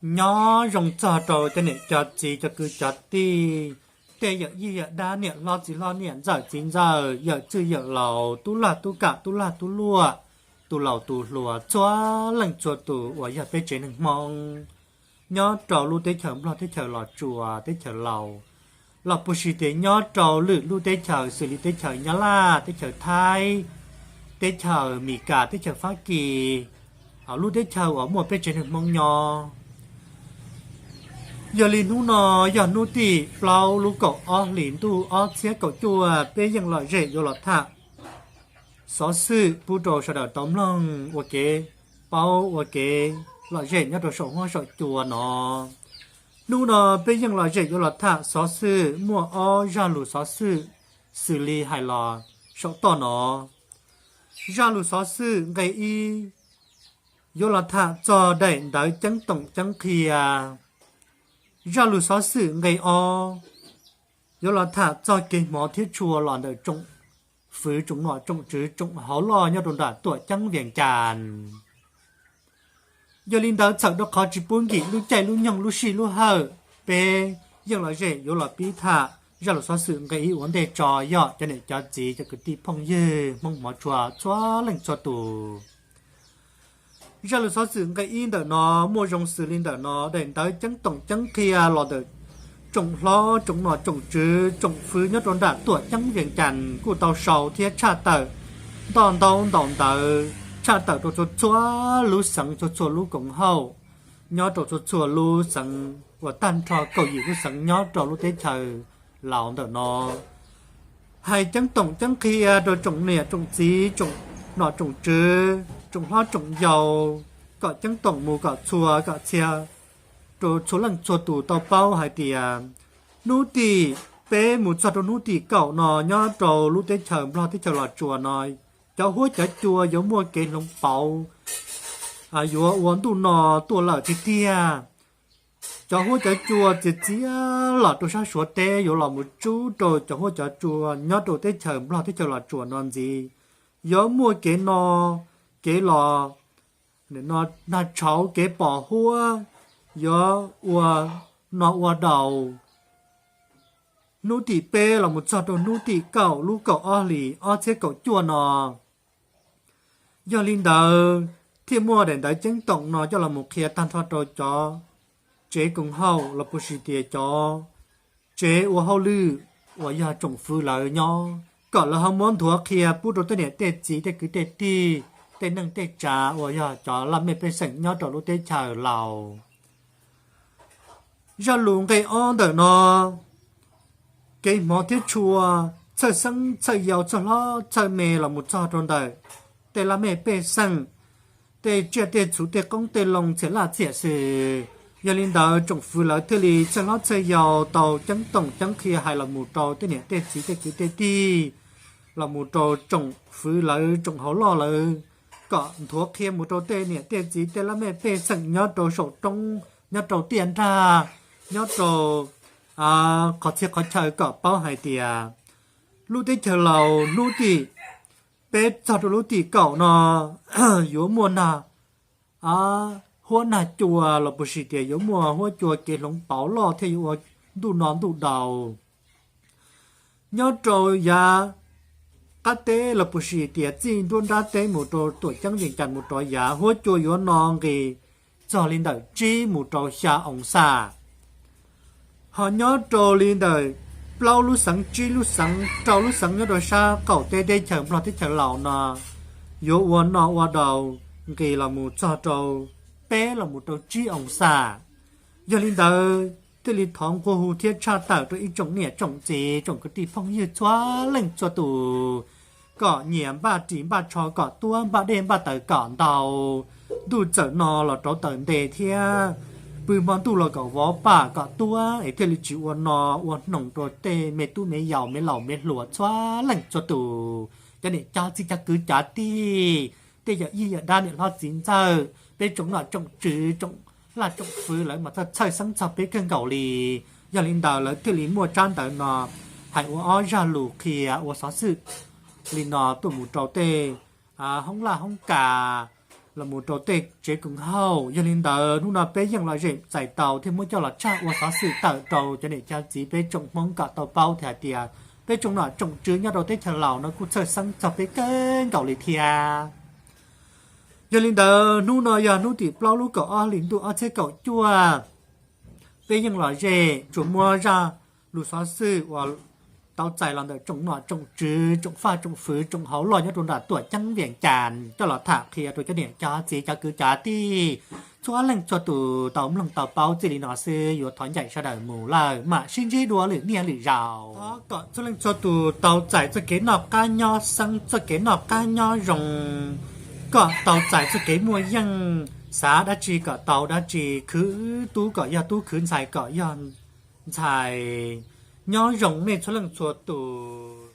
Nyob zoo txog rau cov niam cov txiv cov kwv cov tij, tej yawm yij yawm dab, niam hlob txiv hlob, niam ntxawm txiv ntxawm, yawm txwj yawm laus, tub lag tub kam, tub lag tub luam, tus laus tus hluas, txhua leej txhua tus uas yog peb tsev neeg Hmoob nyob rau lub teb chaws Nplog, teb chaws Los Tsuas, teb chaws Laus, los puas sis tias nyob rau lwm lub teb chaws xws li teb chaws Nyab Laj, teb chaws Thaib, teb chaws Mis Kas, teb chaws Fab Kis, lub teb chaws uas muaj peb tsev neeg Hmoob nyob. Yog li hnub no yog hnub tim plaub lub kaum ob hlis ntuj ob txhiab kaum cuaj, peb yeej lom zem yuav los tham xov xwm pub rau sawv daws tau mloog ua kev paub, ua kev lom zem nyob rau saum huab saum cua no. Hnub no peb yeej lom zem yuav los tham xov xwm muaj ob zaj lus xov xwm xws li hais los saum toj no. Zaj lus xov xwm nqe ib yuav los tham txog daim ntawv ceeb toom ceeb qhia. Zaj lus xov xwm nqe ob yuav los tham txog kev hmov thiab tshua los ntawm tsoom fwv, tsoom nom tsoom tswv, tsoom hauv loj nyob rau nram Tuam Ceeb Vias Cas. Yog li ntawd txhawm rau qhov tsis pub nkim lub caij lub nyoog lub sij lub hawm, peb yeej lom zem yuav los pib tham zaj lus xov xwm nqe ib ua ntej tso, yog cov niam cov txiv cov kwv tij phooj ywg Hmoob hmov tshua txhua leej txhua tus. Zaj lus xov xwm nqe ib ntawm no muaj zoo xws li ntawm no: daim ntawv ceeb toom ceeb qhia los ntawm tsoom hlob, tsoom nom tsoom tswv, tsoom fwv nyob rau nram Tuam Ceeb Vias Cas kuj tau sau thiab tshaj tawm ntau ntau ntau ntawv, tshaj tawm rau txhua txhua lub xeev, txhua txhua lub koom haum, nyob rau txhua txhua lub xeev uas tag nrho kaum yim lub xeev nyob rau lub teb chaws Laus ntawm no, hais ceeb toom ceeb qhia rau tsoom niam tsoom txiv, tsoom nom tsoom tswv, tsoom hlob tsoom yau, kom ceeb toom mus kom txhua kom txhia rau txhua leej txhua tus tau paub hais tias hnub tim peb mus txog rau hnub tim kaum no nyob rau lub teb chaws Nplog teb chaws Los Tsuas no, cov huab cov cua yuav muaj kev hloov pauv, yuav ua ntuj no tuaj lawm tiag tiag. Cov huab cov cua txias txias los rau sab Suav teb yuav los mus tsub rau cov huab cov cua nyob rau teb chaws Nplog teb chaws Los Tsuas no ntxiv. Yuav muaj kev no, kev los, nag tshauv, kev pom huab, yuav ua no ua daus hnub tim peb los mus txog rau hnub tim kaum lub kaum ob hlis ob txhiab kaum cuaj no. Yog li ntawd thiaj muaj daim ntawv ceeb toom no coj los mus qhia tag nrho rau cov tsev koom haum los puas sis tias cov tsev ua hauj lwm uas yog tsoom fwv lawv nyob, kom lawv ho muab nthuav qhia pub rau tej niam tej txiv tej kwv tej tij, tej neej tej tsav uas yog cov laj mej pej xeem nyob rau lub teb chaws Laus. Zaj lus nqe ob ntawm no, kev hmov thiab tshua, txhawj xeeb txhawj yau, txhawj hlob txhawj me los mus txog rau ntawm tej laj mej pej xeem, tej tsiaj tej txhu, tej qoob tej loo, txhiam laj txhiam xwm. Yog li ntawd tsoom fwv lawv thiaj li txhawj hlob txhawj yau tau ceeb toom ceeb qhia hais los mus rau tej niam tej txiv tej kwv tej tij, los mus rau tsoom fwv lawv tsoom hauv loj lawv, kom nthuav qhia mus rau tej niam tej txiv tej laj mej pej xeem nyob rau saum roob, nyob rau tiaj nrag, nyob rau qhov txhia qhov chaw kom paub hais tias lub teb chaws Laus hnub tim peb txog rau lub tim kaum no yuav muaj nag, huab nag cua los puas sis tias yuav muaj huab cua kev hloov pauv loj thiaj yuav ua ntuj no ntuj daus. Nyob rau yav qab teb los puas sis tias txij nruab nrab teb mus rau Tuam Ceeb Vias Cas mus rau yav, huab cua yuav no nqis txog li ntawm tsib mus rau xya oo xaj. Ho nyob rau li ntawm plaub lub xeev, tsib lub xeev, rau lub xeev nyob rau sab qaum teb teb chaws Nplog teb chaws Laus no yuav ua no ua daus nqis los mus txog rau peb los mus rau tsib oo xaj. Yog li ntawd thiaj li thov nqua hu thiab tshaj tawm rau ib tsoom niam tsoom txiv tsoom kwv tij phooj ywg txhua leej txhua tus kom nyias npaj ris npaj tsho kom tuab, npaj dej npaj taws kom ntau. Ntuj txawm no los rauv taws nte thiab pw hmo ntuj los kom vov pam kom tuab es thiaj li tsis ua no ua hnoos rau tej me tub me yaus me laus me hluas txhua leej txhua tus, cov niam cov txiv cov kwv cov tij, tej yawm yij yawm dab niam hlob txiv ntxawm, peb tsoom nom tsoom tswv tsoom laj tsoom fwv lawv mas txhawj txhawj xeeb txog peb kawg nkaus li. Yog li ntawd lawv thiaj li muaj tsab ntawv no hais ua ob zaj lus qhia ua xov xwm li no tuaj mus rau tej hoob laj hoob kas, los mus rau tej tsev koom haum. Yog li ntawd hnub no peb yeej lom zem txais tau thiab muab coj los tshaj ua xov xwm tawm rau cov niam cov txiv peb tsoom Hmoob kom tau paub thiab hais tias peb tsoom nom tsoom tswv nyob rau teb chaws Laus no kuj txhawj xeeb txog peb kawg nkaus li thiab. Yog li ntawd hnub no yog hnub tim plaub lub kaum ob hlis ntuj ob txhiab kaum cuaj, peb yeej lom zem tsuas muab zaj lus xov xwm uas tau txais los ntawm tsoom nom tsoom tswv, tsoom faj tsoom fwv, tsoom hauv loj nyob rau nram tuam ceeb Vias Cas coj los tham qhia rau cov niam cov txiv cov kwv cov tij txhua leej txhua tus tau mloog tau paub txij li no xwb. Yuav thov ncaim sawv daws mus lawm mam sib ntsib dua lwm niaj lwm zaus. Thov kom txhua leej txhua tus tau txais txoj kev noj qab nyob xeeb, txoj kev noj qab nyob zoo, kom tau txais txoj kev muaj yeej, xav dab tsi kom tau dab tsi, khwv tub kom yog tub, khwv ntxhais kom yog ntxhais. Nyob zoo nej txhua leej txhua tus.